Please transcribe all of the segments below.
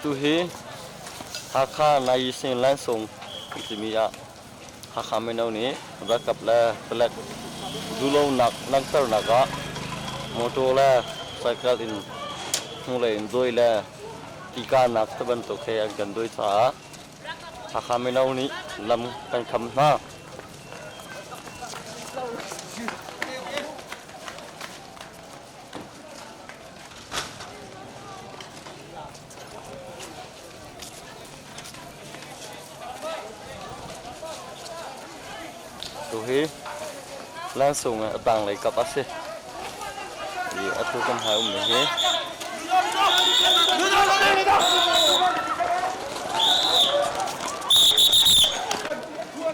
Tuhi Hakha Nayisin Lansung timi ah Hakha mino nih ralkap le palek duhlonak langhternak ah motor le cycle in hnulei in dawi le tikanak tibantuk he an kan dawi caah Hakha mino nih lam kan kham hna. Tuhi lansung a tanglei kap a si. I atu kan hmai ummi hi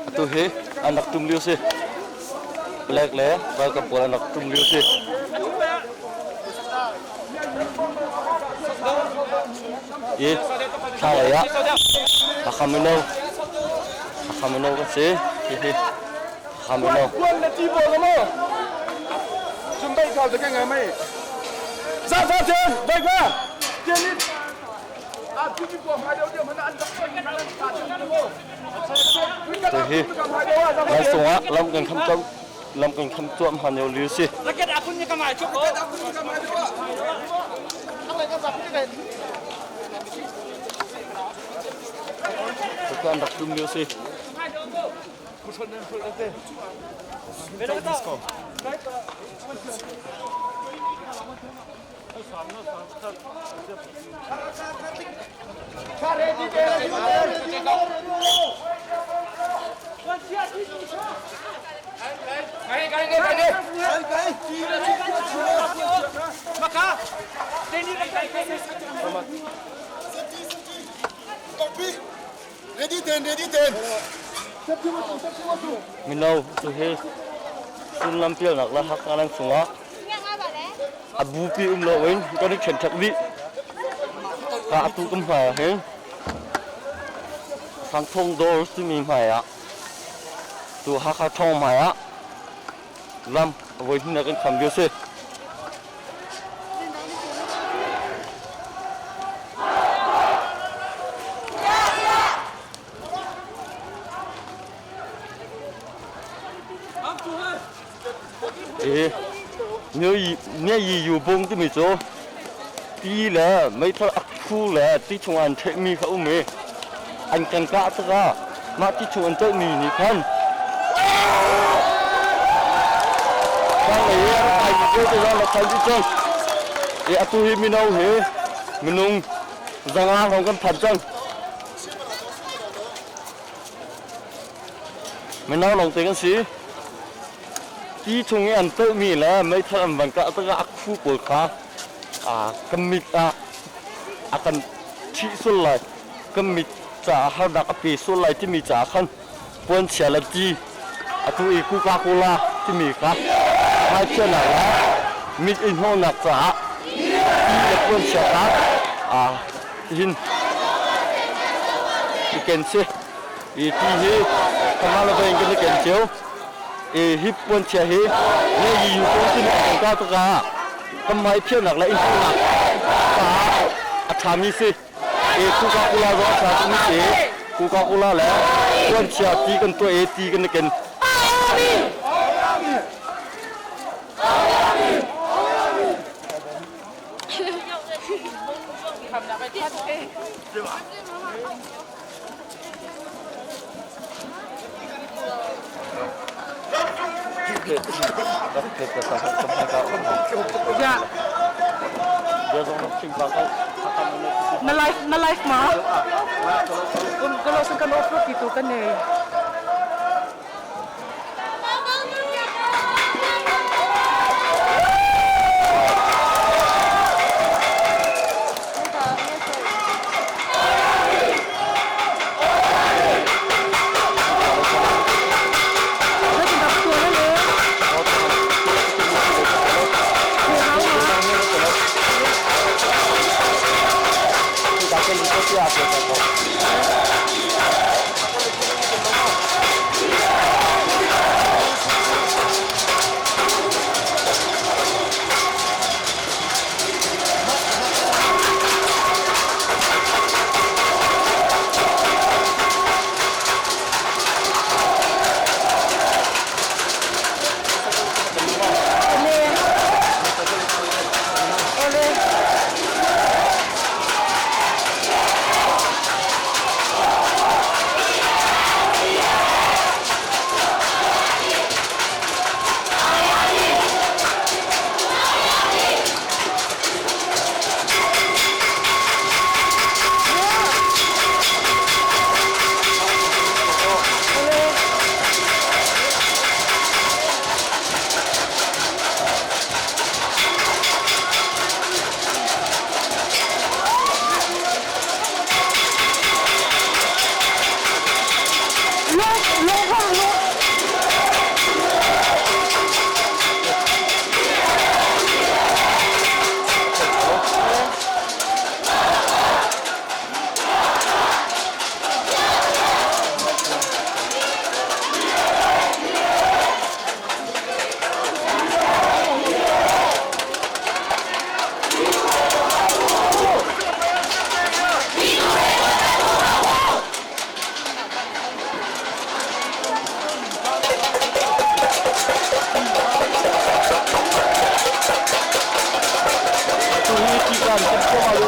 atu hi an rak tum lio si. Palek le ralkap pawl an rak tum lio si. I thlanglei ah Hakha mino Hakha mino kan si. Hihi Hakha mino. Kuan le ti pawl maw? Cun dai kau te ka ngai mei. Za za ten dai ka. Ten ni. A tu mi ko hmai deuh deuh mana an rak Tuhi lansung ah lam kan kham cam lam kan kham tuam han yo liu si. Tukan rak tum liu si. Mino tu hi sullam pialnak le Hakha nan chungah A bupi um loin kan i ṭhenṭhek dih. Ka atu kan hmai ah hin Sangthong dawr timi hmai ah tu Hakha ṭhawng hmai ah lam voi hnih kan kham lio si. Nge yu bung timi cu ti le meithal a khu le ti chung an ṭhehmi kha um i an kan kah tikah mah ti chung an toihmi nih khan thlanglei i an kaimi vialte zong rak khan dih cang. I atu hi mino hi minung 500 hrawng kan phan cang. Mino lawngte kan si. Ti chung i an tohmi le meithal an van kah tikah a khu pawl kha kan mit ah a kan ṭhih sual lai. Kan mit caah harnak a pe sual lai timi caah khan puanchia le ti atu i Coca-Cola timi kha hmaiphiahnak le mit i hnawhnak caah ti le puanchia kha hin i ken si. I ti hi kamah le vein kan i ken cio. I hi puanchia hi ne yi yu ko timi kan kau tikah kan hmai phiahnak le innhmuhnak caah a ṭhami si. I Coca-Cola zong a ṭha tukmi si. Coca-Cola le puanchia ti kan tuah i ti kan i ken. Na life na life ma? Kalau sa kan upload dito kan eh.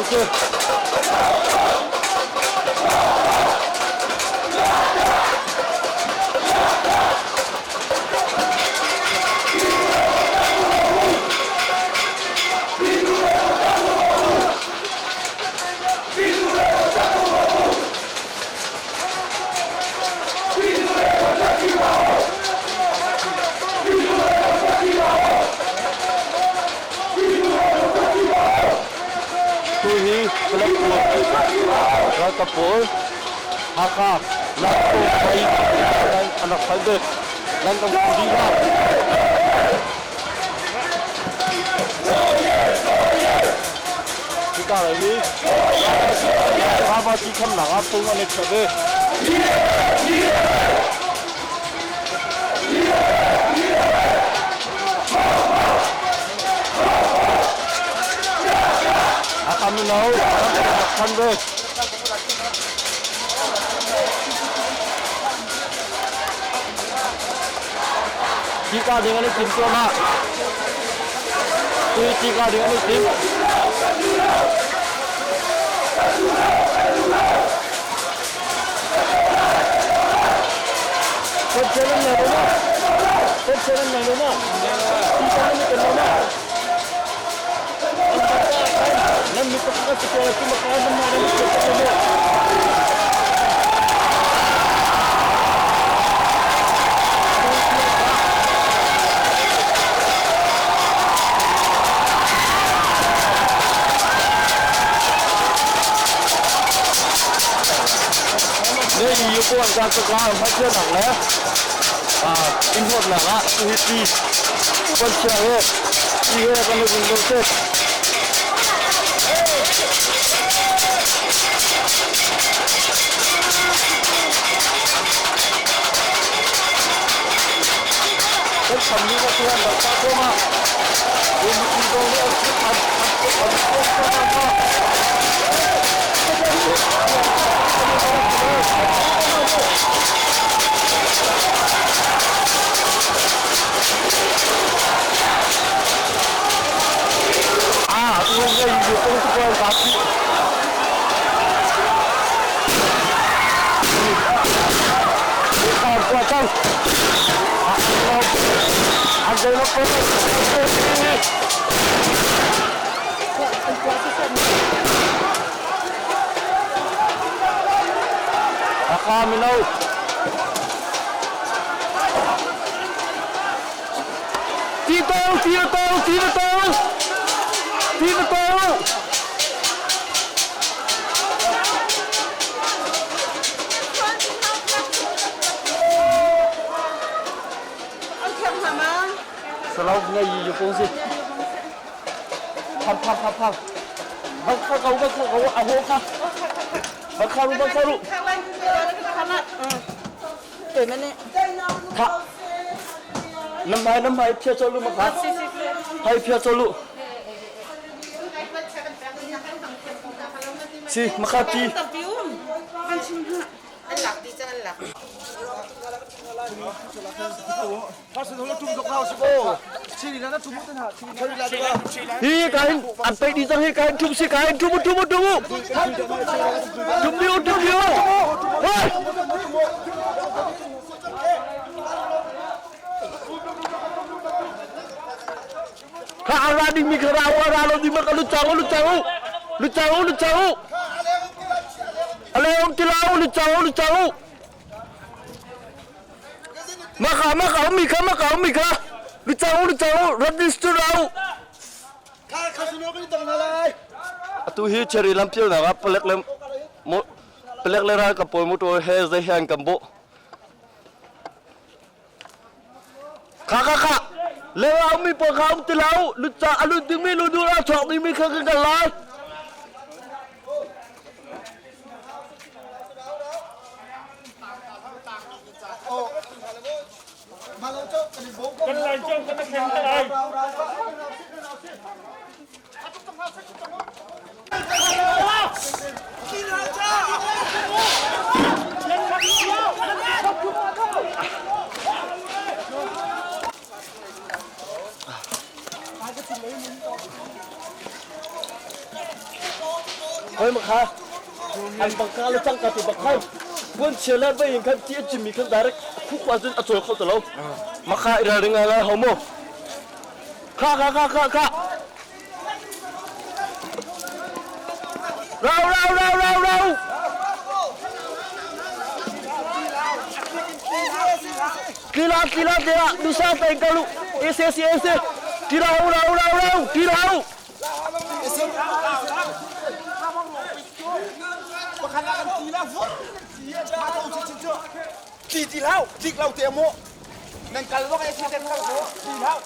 si. Tu hi Palek pawl ralkap pawl Hakha Laitlang phai an rak phai ve. Nan kan dih hna. Hika lei hi Hava ti khamnak ah phung an i chiah ve. Hakha mino rak khan ve. Tika ding an i tim cuahmah. Tui tika ding an i tim. Kotchen an nei lo ma? Kotchen an nei lo ma? Tika nan i ken lo ma? Nan mi pakhat a si ko lai, maka nan mah nan i ken lo ma? Ne i ko an ka ka ma che nak le a in hot la ga tu hi ti kon chia he ti he kan le lo che Kan cham mi ka tuan rak ta ko ma. Yin mi ko le an an an an an Ah, tu ngai yu ko tu ko ka ti. Qua cang. Hakha mino. Ti to, ti to, ti to, ti to. Salau ngai yu kong si. Phang phang phang phang. Bang kha kau bang kha kau a ho kha. Bang kha ru bang kha ru. Kha. Nam mai nam mai phia cho lu ma kha. Hai phia cho lu. Si makha ti. Hi kain an pe di cang hi kain tum si kain tum tum tum tum diu tum diu. Hei. Kha ara ding mi kha ra ara lo ding ma ka lu chang lu chang lu chang lu chang. Ale om tilau lu chang lu chang. Maka maka mi kha maka mi kha lu chang lu chang register au. Atu hi cherry lampial na palek le mo palek le ral ka pol motor he zai hian kan bo. Kha kha kha le au mi pa kha um ti lau lu cha alu ding mi lu du la chok ding mi kha kan kan lai. Kan lai cang kan khen lai. Hoi ma kha an bangka le cangka te bak khan buan chia le vei in khan ti a cimmi khan direct khuk ahcun a cawl kho ti lo. Ma kha i ralring ngai ho mu. Kha kha kha kha kha. Rau rau rau rau rau. Tila tila tila dusa peng kalu. Ese ese ese. Tila rau rau rau tila rau. Ti ti hlau, tlik lo te mu. Nan kal bak e si ten kal ko, ti hlau.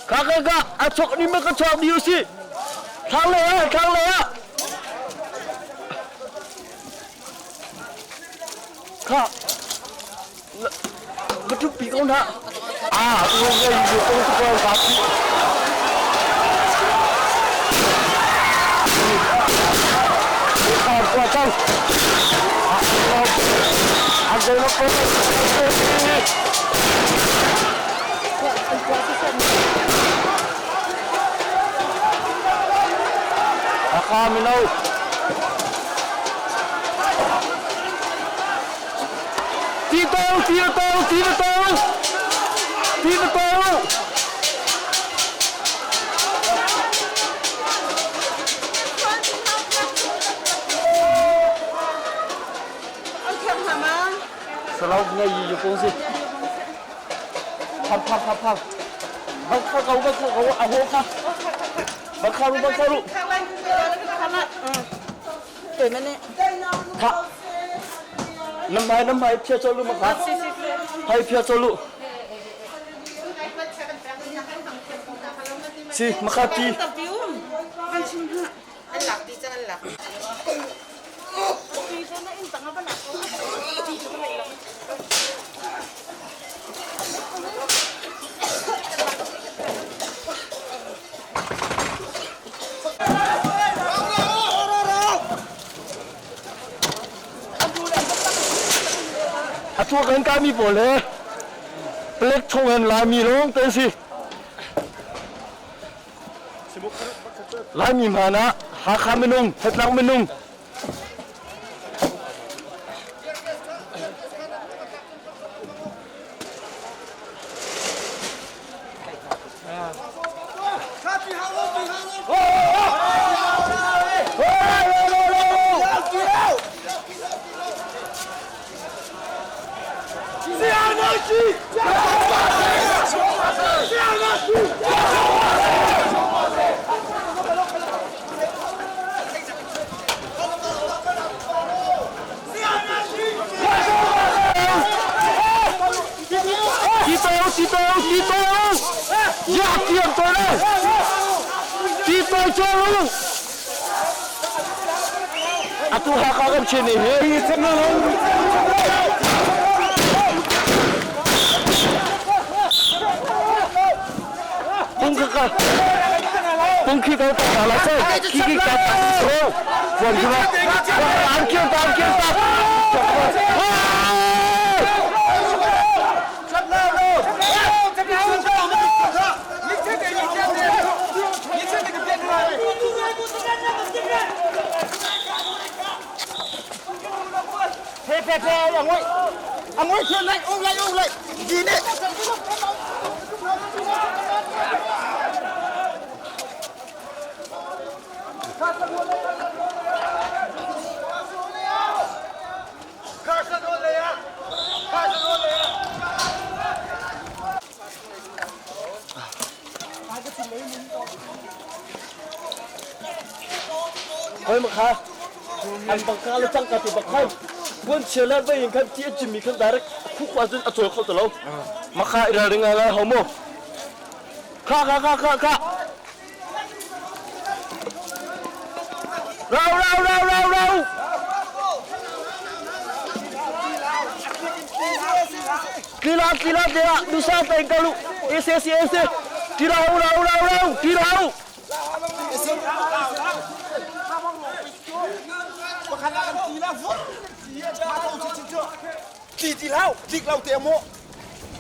Kha kha kha a chok ni ma ka chok ni si. Thang le ah thang le ah. Kha ka ṭhu pi ko hna. Ah, u ngei yu kong tu ko ka pi. Ah, qua cang. Ah, ah, ah, Hakha mino. Ti to, ti to, ti to, ti to. Salau ngai yi ko si. Pham pham pham pham. Bang kha kau bang kha kau a ho kha. Bang kha ru bang kha ru. Kha. Nam mai nam mai phia cho lu ma kha. Hai phia cho lu. Si makha ti. A chuak kan kami pawl he plek chung in Laimi lawng te si. Laimi hmaan ah Hakha minung, Hetlang minung Tito, Tito, Tito! Ya tiam tôi đây! Tito cho lu! Atu Hakha kan chin ni hi. Pung ka pung khi ka ta la se ki ki ka ta so buan khi ma an kêu ta an kêu ta. Phe phe phe ông ơi. Ông ơi thuyền lại, ôm lại, ôm lại. Gì đấy? Hoi ma kha an bangka le cangka te bak khan buan chia le vei in khan ti a cimmi khan direct khuk ahcun a cawl kho ti lo. Ma kha i ralring ngai ho mu. Kha kha kha kha kha. Rau rau rau rau rau. Tila tila tila dusa peng kalu. Ese ese ese. Tila rau rau rau rau. Tila rau. Ti ti. hlau tlik lo te mu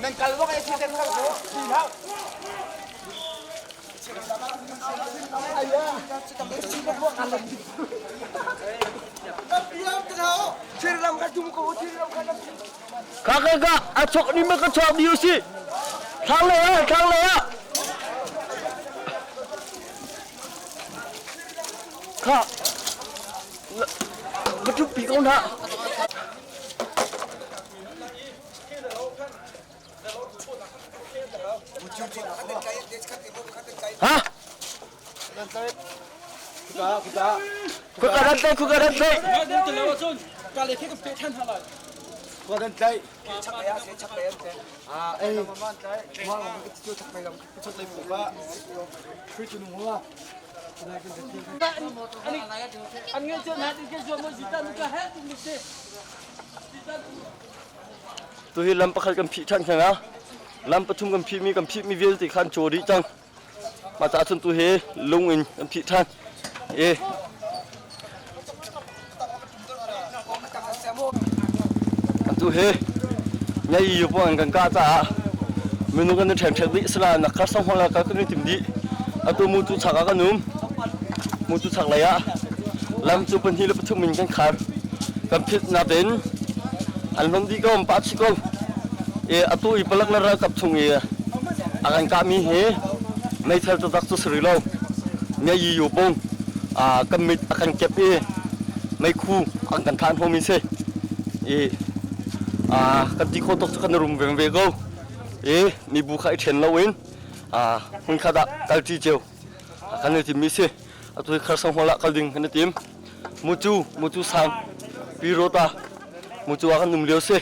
nan kal bak ai thil kal ko ti hlau Ka ka ka a chok ni ma ka chok diu si. Thlang le ah thlang le ah. Kha ka ṭup pi ko hna. Ha? Khuka rat tlai, khuka rat tlai. Tuhi lam pakhat kan phih ṭhan theng ah lam pathum kan phihmi kan phihmi vialte kha an caw dih cang. Mah caah cun tuhi lung in kan phih ṭhan. I atu hi nyai yu pawh an kan kah caah minung kan i ṭhenṭhek dih sila nak kha sanghol ah kan i tim dih. Atu mutu chak ah kan um. Mutu chak lei ah lam cu pahnih le pathum in kan khar. Kan phit natin an hlon dih ko, an pah chih ko. I atu i palak le ralkap chung i a kan kahmi hi meithal taktak cu si rih lo. Nyai yu pung kan mit a kan kep i meikhu an kan thah hnawmi si. I kan ti khawh tawk cu kan i rum veng ve ko. I mibu kha i ṭhen loin hmunkhat ah kalṭi cio kan i timmi si. Atu hi Kharsang Hall ah kal ding kan i tim. Mucu, Mucu sang, Pi Rota, Mucu ah kan um lio si.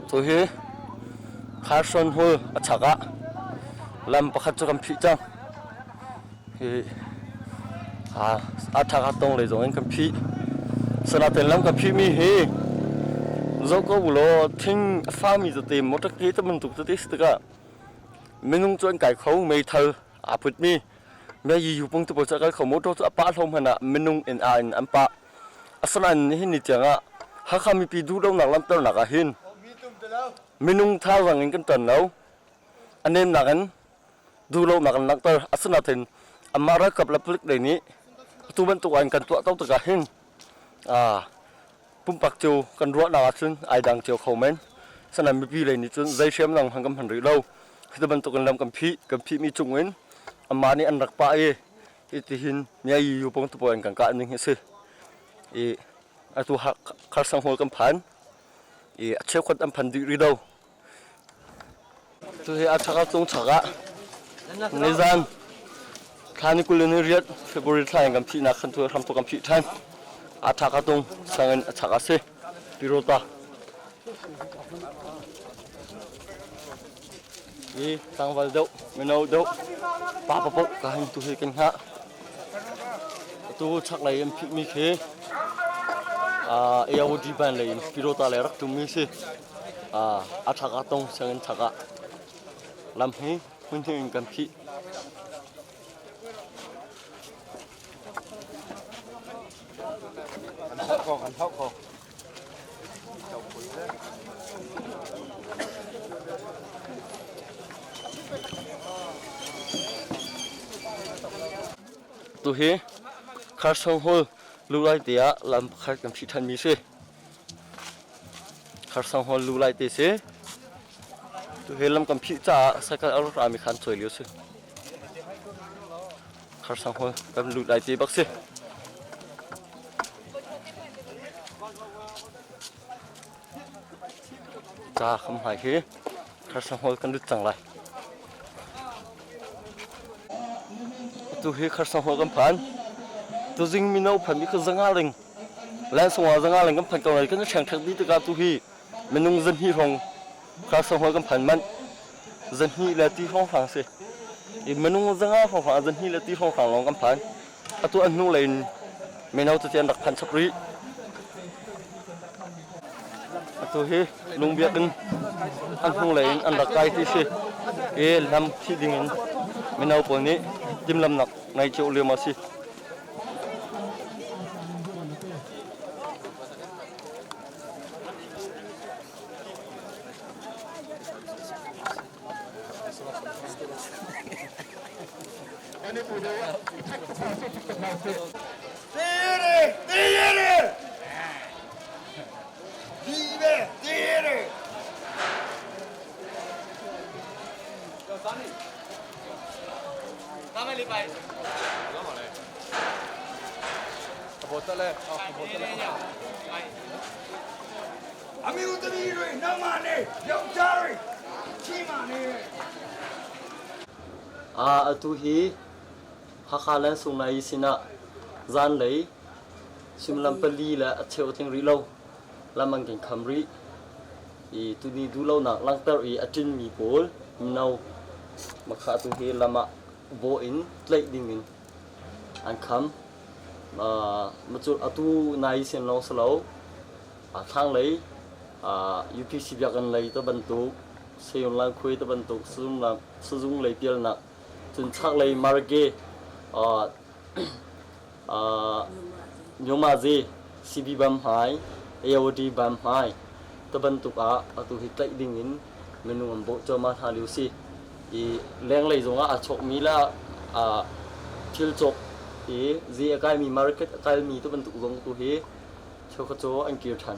Tu hi Kharson Hall a chak ah lam pakhat cu kan phih cang. Hi a thak a tong lei zong in kan phih. Sanaten lam kan phihmi hi zoh ko u law thing a fami tete motor ke te bantuk tete si tikah minung cu an kai kho meithal aa putmi mei yu pung tu pawl cu a kal kho motor cu a pah hlo hmanh ah minung in a in an pah. Asinain nihin ni tiang ah Hakha mipi duhlonak langhternak ah hin minung thazaang in kan ṭan lo. A nemnak in duhlonak an langhter. Asinain amah ralkap le palik lei nih atu bantuk ah in kan tuah to tikah hin pumpak cio kan ruahnak ahcun ai dang cio kho men. Asinain mipi lei nih cun zei hriamnam hmanh kan hman rih lo. Hi bantuk in lam kan phih, kan phihmi cung in amah nih an rak pah i Hitihin Myayi Yu pong tupaw in kan kah ning hi a si. I atu Kharsang Hall kan phan. I a cheukhat an phan dih rih lo. Tu hi a chak ah tlung chak ah nizan thla ni 20 ni riat February thla in kan phihnak khan tu hram kan phih than. A thak a tung sang in a chak a si. Pirota. I tlangval deuh, mino deuh, pa papoh ka hin tu hi kan hngah. Atu chaklei an phihmi khi AOD ban lei in Pirota lei rak ṭummi si. A thak ah tong sianginn chak ah lam hi hmun hnih in kan phih. An hauh kho, an hauh kho. Tuhi Kharsong Hall lu lai te ah lam pakhat kan phih ṭhanmi si. Kharsong Hall lu lai te si. Tuhi lam kan phih caah cycle a rak rami khan cawi lio si. Kharsang Hall kan lut lai te bak si. Ca kham hmai hi Kharsang Hall kan lut cang lai. Tu hi Kharsang Hall kan phan. Tuzing mino phan mi kha zanga ling. Lan sungah zanga ling kan phan ko lai kan ṭheng ṭhek dih tikah tu hi minung zahnih hrawng Kharsang Hall kan phan manh. Zahnih le ti hrawng hrang si. I minung zanga hrawng hrang zahnih le ti hrawng hrang lawng kan phan. Atu an hnulei in mino tete an rak phan chap rih. Atu hi lungbiak in an hnulei in an rak kai ti si. I lam thih ding in mino pawl nih timhlamnak ngei cio lio a si. အမျိုးသမီးတွေနောက်မှနေယောက်ျားတွေရှိမှနေ Atu hi Hakha Lansung Nai sinah zanlei suimilam 4 le a cheu a tling rih lo. Lam an kan kham rih. I tuni duhlonak langhter i a ṭinmi pawl mino makha atu hi lam ah bawh in tlaih ding in an kham. Atu nai sin lawng si lo. Thlanglei UPC biakinn lei te bantuk, Sayun Khuai te bantuk, Sazung lei pialnak, cun chaklei Marge, Nyomaze, CB Bam hmai, AOD Bam hmai te bantuk ah atu hi tlaih ding in minung an bawh cuahmah hna lio si. I lenglei zongah aa chawkmi le thil cawk i zi a kaimi market a kalmi te bantuk zong tu hi cheukhat cu an kir ṭhan.